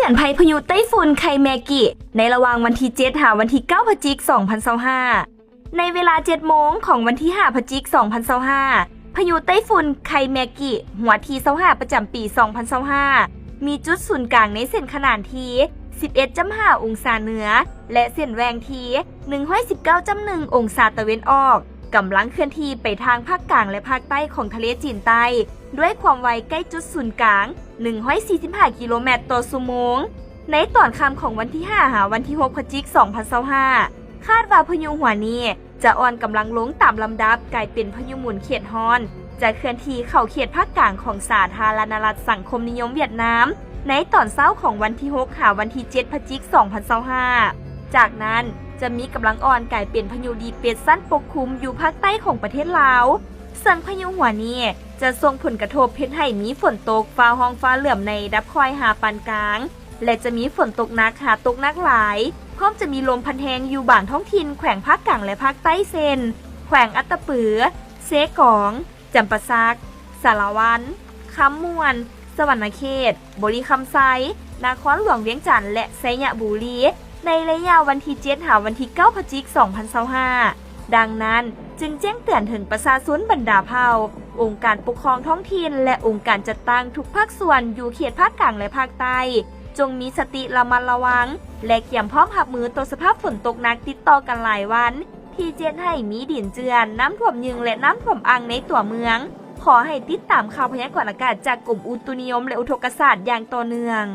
ອັນໄພພະຍຸໄຕ້ຝຸ່ນໄຄແມກິ ໃນລະຫວ່າງວັນທີເຈັດຫາວັນທີເກົ້າພະຈິກສອງພັນຊາວຫ້າ. ໃນເວລາເຈັດໂມງຂອງວັນທີຫ້າພະຈິກສອງພັນຊາວຫ້າ ພະຍຸໄຕ້ຝຸ່ນໄຄແມກິ ຫົວທີຊາວຫ້າປະຈຳປີສອງພັນຊາວຫ້າ ມີຈຸດສູນກາງໃນເສັ້ນຂະໜານທີ່ສິບເອັດຈຸດຫ້າອົງສາເໜືອ ແລະ ເສັ້ນແຫວ່ງທີ່ໜຶ່ງຮ້ອຍສິບເກົ້າຈຸດໜຶ່ງອົງສາຕາເວັນອອກ, ກຳລັງເຄື່ອນທີ່ໄປທາງພາກກາງ ແລະ ພາກໃຕ້ຂອງທະເລຈີນໃຕ້ ດ້ວຍຄວາມໄວໃກ້ຈຸດສູນກາງໜຶ່ງຮ້ອຍສີ່ສິບຫ້າກິໂລແມັດຕໍ່ຊົ່ວໂມງ. ໃນຕອນຄ່ຳຂອງວັນທີຫ້າຫາວັນທີຫົກພະຈິກສອງພັນຊາວຫ້າ ຄາດວ່າພະຍຸຫົວນີ້ຈະອ່ອນກຳລັງລົງຕາມລຳດັບ ກາຍເປັນພະຍຸໝູນເຂດຮ້ອນ, ຈະເຄື່ອນທີ່ເຂົ້າເຂດພາກກາງຂອງສາທາລະນະລັດສັງຄົມນິຍົມຫວຽດນາມ ໃນຕອນເຊົ້າຂອງວັນທີຫົກຫາວັນທີເຈັດພະຈິກສອງພັນຊາວຫ້າ. ຈາກນັ້ນຈະມີກຳລັງອ່ອນກາຍເປັນພະຍຸດີເປຣດຊັນປົກຄຸມຢູ່ພາກໃຕ້ຂອງປະເທດລາວ, ເຊິ່ງພະຍຸຫົວນີ້ຈະສົ່ງຜົນກະທົບເຮັດໃຫ້ມີຝົນຕົກຟ້າຮ້ອງຟ້າເຫຼື້ອມໃນລະດັບຄ່ອຍຫາປານກາງ ແລະ ຈະມີຝົນຕົກໜັກຫາຕົກໜັກຫຼາຍ, ພ້ອມຈະມີລົມພັດແຮງຢູ່ບາງທ້ອງຖິ່ນແຂວງພາກກາງ ແລະ ພາກໃຕ້ ເຊັ່ນ ແຂວງອັດຕະປື, ເຊກອງ, ຈຳປາສັກ, ສາລະວັນ, ຄຳມ່ວນ, ສະຫວັນນະເຂດ, ບໍລິຄຳໄຊ, ນະຄອນຫຼວງວຽງຈັນ ແລະ ໄຊຍະບູລີ ໃນໄລຍະວັນທີເຈັດຫາວັນທີເກົ້າພະຈິກສອງພັນຊາວຫ້າ. ດັ່ງນັ້ນ, ຈຶ່ງແຈ້ງເຕືອນເຖິງປະຊາຊົນບັນດາເຜົ່າ, ອົງການປົກຄອງທ້ອງຖິ່ນ ແລະ ອົງການຈັດຕັ້ງທຸກພາກສ່ວນຢູ່ເຂດພາກກາງ ແລະ ພາກໃຕ້ ຈົ່ງມີສະຕິລະມັດລະວັງ ແລະ ກຽມພ້ອມຮັບມືຕໍ່ສະພາບຝົນຕົກໜັກຕິດຕໍ່ກັນຫຼາຍວັນ ທີ່ຈະເຮັດໃຫ້ມີດິນເຈື່ອນ, ນ້ຳຖ້ວມຍຶງ ແລະ ນ້ຳຖ້ວມອັ່ງໃນຕົວເມືອງ. ຂໍໃຫ້ຕິດຕາມຂ່າວພະຍາກອນອາກາດຈາກກົມອຸຕຸນິຍົມ ແລະ ອຸທົກກະສາດຢ່າງຕໍ່ເນື່ອງ.